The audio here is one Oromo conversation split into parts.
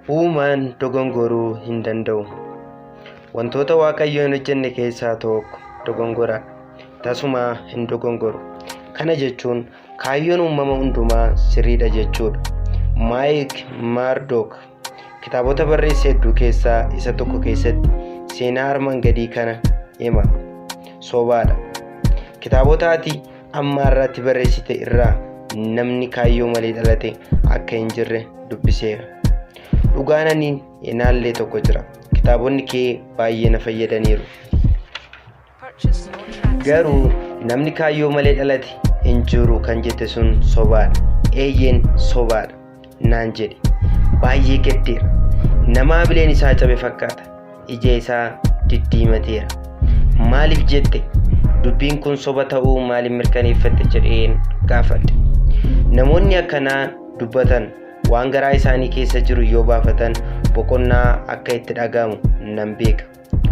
Uumaan dogongoruu hin danda'u. Wantoota Waaqayyo hin hojjenne keessaa tokko dogongoradha. Tasumaa hin dogongoru. Kana jechuun kaayyoon uumama hundumaa sirriidha jechuudha. Maayik Maardook kitaabota barreesse hedduu keessaa isa tokko keessatti seenaa armaan gadii kana hima. Sobaadha. Kitaabota ati amma har'aatti barreessite irraa namni kaayyoo malee dhalate akka hin jirre dubbiseera. Dhugaan ani hin haallee tokko jira. Kitaabonni kee baay'ee na fayyadaniiru. Purchase your tracks Garuu today. namni kaayyoo malee dhalate hin jiru kan jette sun sobaadha. Eeyyeen sobaadha naan jedhe. Baay'ee gaddeera. Nama bileen isaa cabe fakkaata. Ija isaa diddiimateera. Maaliif jette? Dubbiin kun soba ta'uu maaliif mirkaneeffatte jedheen gaafadhe. Namoonni akkanaa dubbatan waan garaa isaanii keessa jiru yoo baafatan boqonnaa akka itti dhaga'amu nan beeka.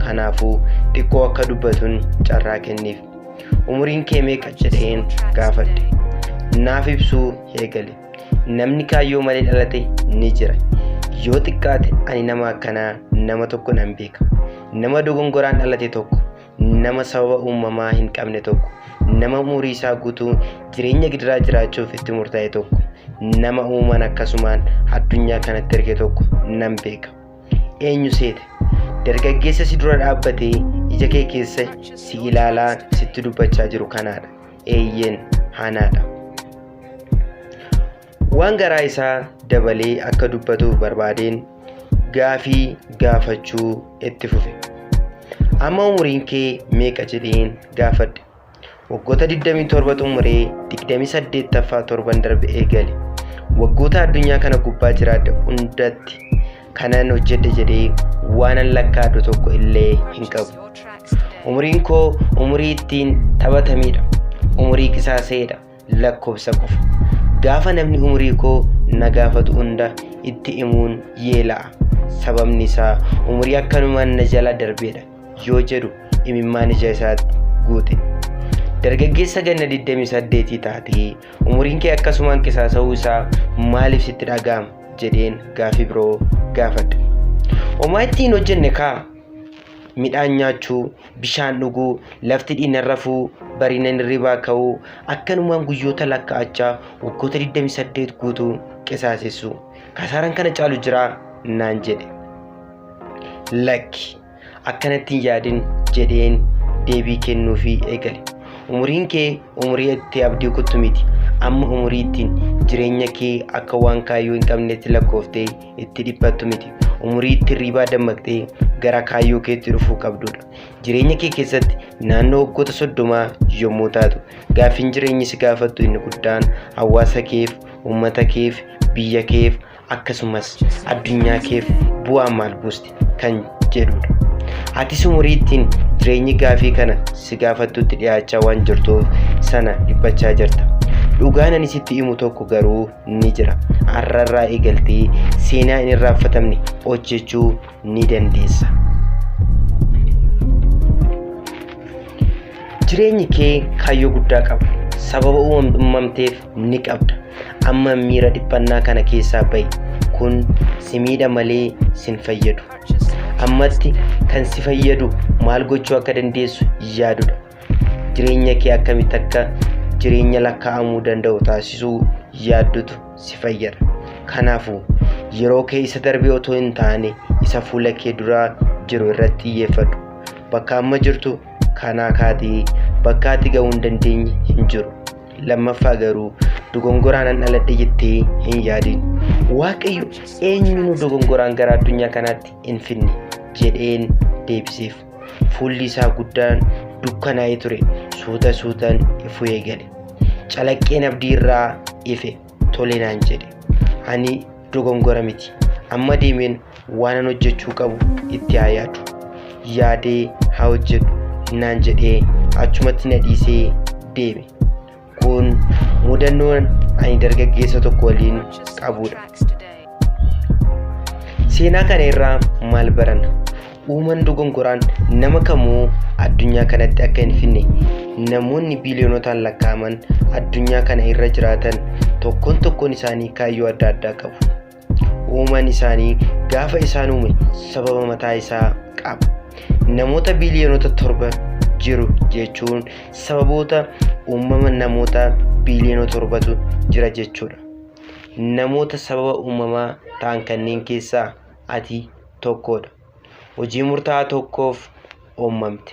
Kanaafuu xiqqoo akka dubbatun carraa kenniif. Umuriin kee meeqa Purchase jedheen your tracks gaafadhe. today. Naaf ibsuu eegale. Namni kaayyoo malee dhalate ni jira. Yoo xiqqaate ani nama akkanaa nama tokko nan beeka. Nama dogongoraan dhalate tokko, nama sababa uumamaa hin qabne tokko, nama umurii isaa guutuu jireenya gidiraa jiraachuuf itti murtaa'e tokko, nama uumaan akkasumaan addunyaa kanatti erge tokko nan beeka. Eenyu seete? Dargaggeessa si dura dhaabbatee ija kee keessa Purchase si your ilaalaa tracks sitti today. dubbachaa jiru kanaadha. Eeyyeen hanaadha. Waan garaa isaa dabalee akka dubbatuuf barbaadeen gaafii gaafachuu itti fufe. Amma umuriin kee meeqa jedheen gaafadhe. Waggoota 27 xumuree 28ffaa torban darbe eegale. Waggoota addunyaa kana gubbaa jiraadhe hundatti kanan hojjedhe jedhee waanan lakkaa'adhu tokko illee hin Purchase qabu. your tracks today. Umuriin koo umurii ittiin taphatamedha. Umurii qisaaseedha. Lakkoofsa qofa. Gaafa namni umurii koo na gaafatu hunda itti himuun yeela'a. Sababni isaa umurii akkanumaan na jala darbeedha yoo jedhu imimmaan ija isaatti guute. Dargaggeessa ganna 28 taatee umuriin kee akkasumaan qisaasa'uu isaa maaliif sitti dhaga'ama jedheen gaafii biroo gaafadhe. Homaa ittiin hojjenne kaa midhaan nyaachuu, bishaan dhuguu, lafti dhiinan rafuu, bariinan hirribaa ka'uu, akkanumaan guyyoota lakkaa'achaa waggoota 28 guutuu qisaasessuu. Kasaaraan kana caalu jiraa naan jedhe. Lakki akkanatti hin yaadin jedheen deebii kennuufii eegale. Umuriin kee umurii itti abdii kuttu miti. Amma umurii ittiin jireenya kee akka waan kaayyoo hin qabnetti lakkooftee itti dhiphattu miti. Umurii itti hirribaa dammaqxee gara kaayyoo keetti dhufuu qabdudha. Jireenya kee keessatti naannoo waggoota 30 yommuu taatu gaaffiin jireenyi si gaafattu inni guddaan hawaasa keef, uummata keef, biyya keef akkasumas Purchase your addunyaa tracks keef today. bu'aa maal buusti kan jedhudha. Atis umurii ittiin jireenyi gaafii kana si gaafattutti dhiyaachaa waan jirtuuf sana dhiphachaa jirta. Dhugaan ani sitti himu tokko garuu ni jira. Har'arraa eegaltee seenaa hin irraanfatamne hojjechuu ni dandeessa. Jireenyi kee kaayyoo guddaa qaba. Sababa uumamteef ni qabda. Amma miira dhiphannaa kana keessaa ba'i. Kun si miidha malee sin fayyadu. Purchase your tracks Ammatti today. kan si fayyadu maal gochuu akka dandeessu yaadudha. Jireenya kee akkamitti akka jireenya lakkaa'amuu danda'u taasisuu yaaddutu si fayyada. Kanaafuu yeroo kee isa darbee otoo hin taane isa fuula kee duraa jiru irratti xiyyeeffadhu. Bakka amma jirtu kanaa kaatee bakka ati ga'uu hin dandeenye hin jiru. Lammaffaa garuu dogongoraan an dhaladhe jettee hin yaadin. Waaqayyo Purchase your eenyunuu tracks today. dogongoraan gara addunyaa kanaatti hin finne jedheen deebiseef. Fuulli isaa guddaan dukkanaa'ee ture suuta suutaan ifuu eegale. Calaqqeen abdii irraa ife tole naan jedhe. Ani dogongora miti. Amma deemeen waanan hojjechuu qabu itti haa yaadu. Yaadee haa hojjedhu naan jedhee achumatti na dhiisee deeme. Kun mudannoon ani dargaggeessa tokko waliin Purchase your qabudha. tracks today. Seenaa kana irraa maal baranna? Uumaan dogongoraan nama kamuu addunyaa kanatti akka hin finne namoonni biiliyoonotaan lakkaa'aman addunyaa kana irra jiraatan tokkoon tokkoon isaanii kaayyoo adda addaa qabu. Uumaan isaanii Gaafa isaan uume sababa mataa isaa qaba. Namoota biiliyoonota 7 jiru jechuun sababoota uumama namoota biiliyoona 7tu jira jechuudha. Namoota sababa uumamaa ta'an kanneen keessaa ati tokkodha. Hojii murtaa'aa tokkoof uumamte.